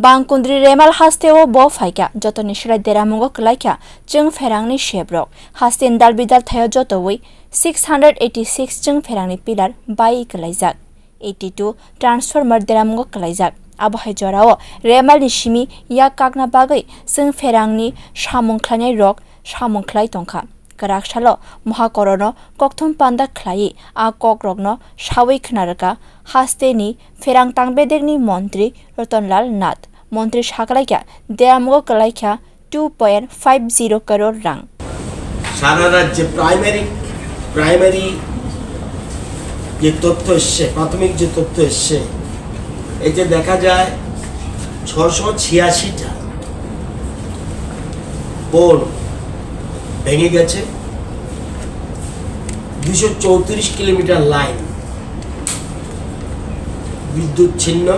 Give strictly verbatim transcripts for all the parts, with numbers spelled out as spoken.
Bangkundri Remal hasteo bo phaikha, jotoni selai deramungo kwlaikha chwng pherangni sebrok. Hasteni dal bidal thaio jotowi six hundred eighty six chwng pherangni pillar bai kwlaijak, eighty two transformer deramungo kwlaijak. Abo hai jorao Remalni simi yak kakna bagwi chwng pherangni samung khlainai rok samung khlai tongkha. Kwrak salo mohakorono kokthum panda khlaiwi a kokrokno sawi khna rwkha hasteni pherang tangbedekni montri Ratanlal Nath. Montri saklaikha deramungo kwlaikha two point five zero crore rang. সারা রাজ্যে primary primary যে তথ্য এসছে, প্রাথমিক যে তথ্য এসছে, এতে দেখা যায় ছশো ছিয়াশিটা পোল ভেঙে গেছে, দুশো চৌত্রিশ কিলোমিটার লাইন বিদ্যুৎ ছিন্ন,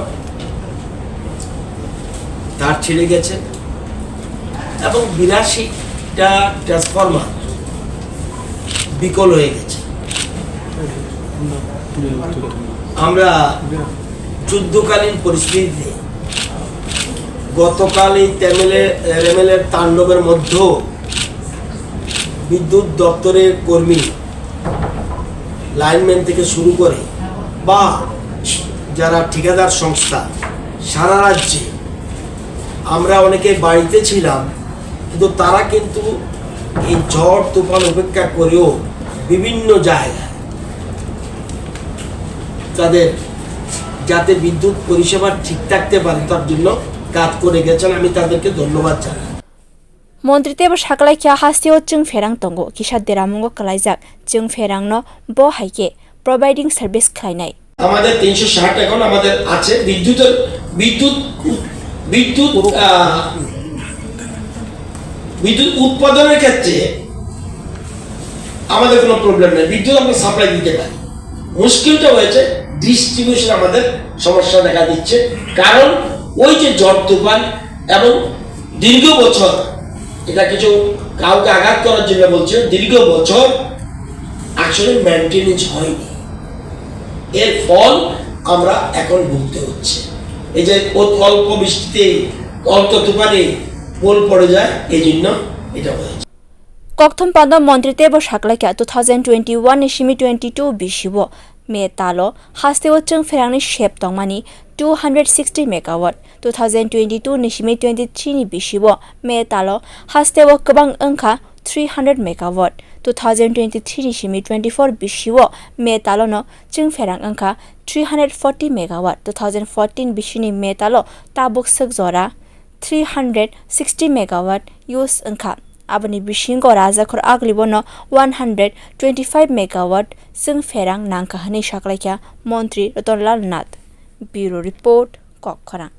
তার ছিঁড়ে গেছে এবং বিরাশিটা ট্রান্সফরমার বিকল হয়ে গেছে। আমরা যুদ্ধকালীন পরিস্থিতিতে গতকাল এই তেমেলে রেমেলের তাণ্ডবের মধ্যেও বিদ্যুৎ দপ্তরের কর্মী, লাইনম্যান থেকে শুরু করে বা যারা ঠিকাদার সংস্থা, সারা রাজ্যে আমরা অনেকে বাড়িতে ছিলাম, কিন্তু তারা কিন্তু এই ঝড় তুফান উপেক্ষা করেও বিভিন্ন জায়গায় তাদের যাতে বিদ্যুৎ পরিষেবা ঠিক থাকতে পারে, তার জন্য কাজ করে গেছেন। আমি তাদেরকে ধন্যবাদ জানাই। Montri teibo saklaikha hasteo chwng pherang tongo, kisa deramungo kwlaijak chwng pherangno bo hai khe providing service khlainai. আমাদের তিনশো ষাট এখন আমাদের আছে বিদ্যুতের, বিদ্যুৎ উৎ-, বিদ্যুৎ, আহ, বিদ্যুৎ উৎপাদনের ক্ষেত্রে আমাদের কোনো প্রবলেম নেই, বিদ্যুৎ আমরা সাপ্লাই দিতে পারি। মুশকিলটা হয়েছে ডিস্ট্রিবিউশন, আমাদের সমস্যা দেখা দিচ্ছে, কারণ ওই যে ঝড় তুফান এবং দীর্ঘ বছর, এটা কিছু কাউকে আঘাত করার জন্য বলছি না, দীর্ঘ বছর আসলে মেইনটেনেন্স হয়নি, এর ফল আমরা এখন ভুগতে হচ্ছে। এই যে অত-, অল্প বৃষ্টিতে, অল্প তুফানে পোল পড়ে যায়, এই জন্য এটা হয়েছে। Kokthum panda montri teibo saklaikha two thousand twenty one ni simi twenty two bisio May talo hasteo chwng pherangni sep tongmani two hundred sixty megawatt, two thousand twenty two ni simi twenty three ni bisio May talo hasteo kwbang wngkha three hundred megawatt, two thousand twenty three ni simi twenty four bisio May talono chwng pherang wngkha three hundred forty megawatt, two thousand fourteen bisini May talo tabuk swk jora three hundred sixty megawatt use wngkha. Aboni bisingo Rajakhor Aglibono one hundred twenty five megawatt chwng pherang nangkha hwnwi saklaikha Montri Ratanlal Nath. Bureau Report, Kokkhorang.